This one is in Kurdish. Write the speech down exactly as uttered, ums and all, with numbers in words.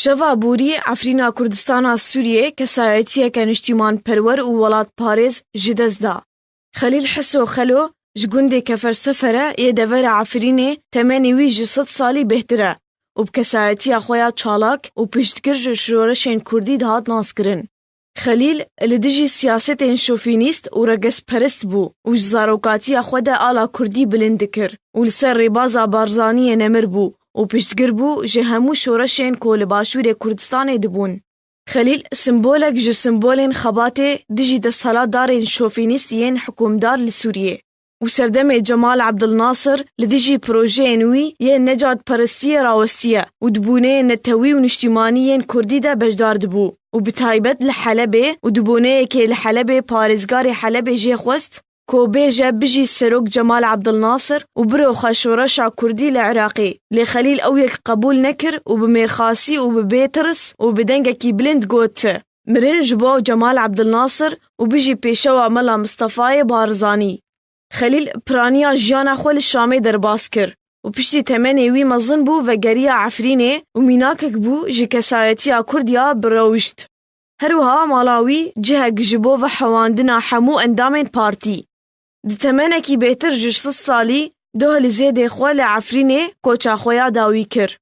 Şeva borî Efrîna Kurdistana Sûriyê kesayetiyeke niştîmanperwer û welatparêz ji dest da. Xelîl Hiso Xelo ji gundê Kefersefere yê devera Efrînê, temenê wî ji sed salî bêhtir e û bi kesayetiya xwe ya çalak û piştgir ji şoreşên kurdî dihat naskirin. Xelîl li dijî siyasetên şofînîst û regezperist bû û ji zarokatiya xwe de ala kurdî bilind dikir û li ser rêbaza Barzaniyê nemir bû û piştgir bû ji hemû şoreşên ku li Başûrê Kurdistanê dibûn. Xelîl simbolek ji simbolên xebatê dijî desthilatdarên şofînîst yên hikûmdar li Sûriyê û serdemê Cemal Abdilnasir li dijî projeyên wî yên necatperestiyê rawestiye û di bûneyên netewî û niştîmanî yên kurdî de beşdar dibû û bi taybet li Helebê û di bûneyekê li Helebê parêzgarê Helebê jê xwest ku bêje, "Bijî Serok Cemal Abdilnasir û biroxe şoreşa kurdî li Iraqê." Lê Xelîl ew yek qebûl nekir û bi mêrxasî û bi bêtirs û bi dengekî bilind got, "Mirin ji bo Cemal Abdilnasir û bijî pêşewa Mela Mistefayê Barzanî." Xelîl piraniya jiyana xwe li Şamê derbas kir û piştî temenê wî mezin bû, vegeriya Efrînê û mînakek bû ji kesayetiya kurd ya birewişt. Her wiha mala wî cihek ji bo vehewandina hemû endamên partî. Di temenekî bêhtir ji sed salî, doh li zêdê xwe li Efrînê koça xwe ya dawî kir.